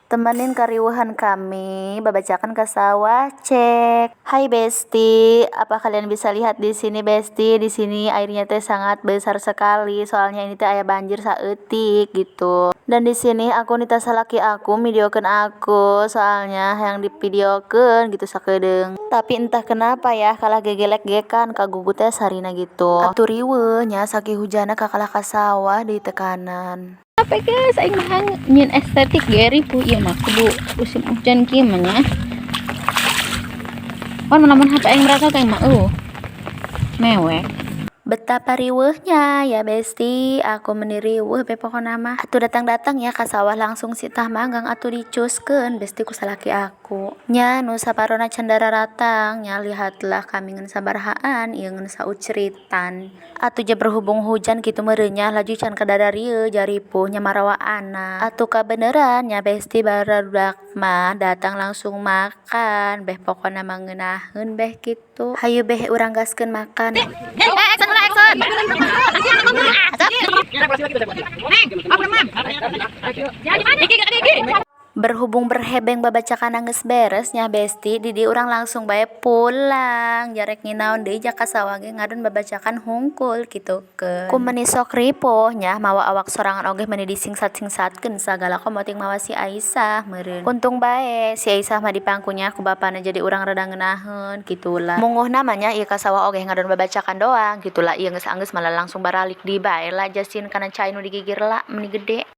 Temenin kariweuhan kami babacakan ka sawah, cek. Hai Besti, apa kalian bisa lihat di sini, Besti? Di sini airnya teh sangat besar sekali, soalnya ini teh aya banjir saeutik gitu. Dan di sini aku nitah salaki aku videokeun aku, soalnya hayang divideokeun gitu sakedeung. Tapi entah kenapa ya, kalah gegelek-gekan kagugu teh sarina gitu. Atuh riweuh nya, saking hujanna kakalah ka sawah deui tekanan. Apa guys, aing mah nyieun estetik ge ripuh ieu mah, kudu musim hujan kieu mah nya. Pan lamun HP aing merata teh mah mewek. Betapa riweuhnya ya, Besti, aku meni riweuh be pokona mah. Atuh datang-datang ya ka sawah langsung sitah manggang atuh dicuskeun, Besti, ku salaki aku. Nya nu saparona can dararatang nya, lihatlah kami ngan sabarahaan ieu ngan saucritan. Atuh je berhubung hujan kitu meureun nya, laju can kadadarieu jaripuh nya marawa anak. Atuh kabeneran nya, Besti, barudak mah datang langsung makan beh, pokona mah ngeunaheun beh kitu. Hayu beh, urang gaskeun makan. Eh, action heula, action. Action. Berhubung berhebeng babacakan geus beres nya, Besti, di dieu urang langsung bae pulang. Jarek nginaon deui ja ka sawah ge ngadon babacakan hungkul kitu keun. Ku meuni sok ripuh nya, mawa awak sorangan oge meuni disingsat-singsatkeun sagala, komo ting mawa si Aisyah meureun. Untung bae si Aisyah mah dipangkunya ku bapana, jadi urang rada ngeunaheun kitulah. Munguhna mah nya ieu ka sawah oge ngadon babacakan doang gitulah. Ieu geus anggeus malah langsung baralik deui bae lah jasin kana cai nu digigir lah meni gede.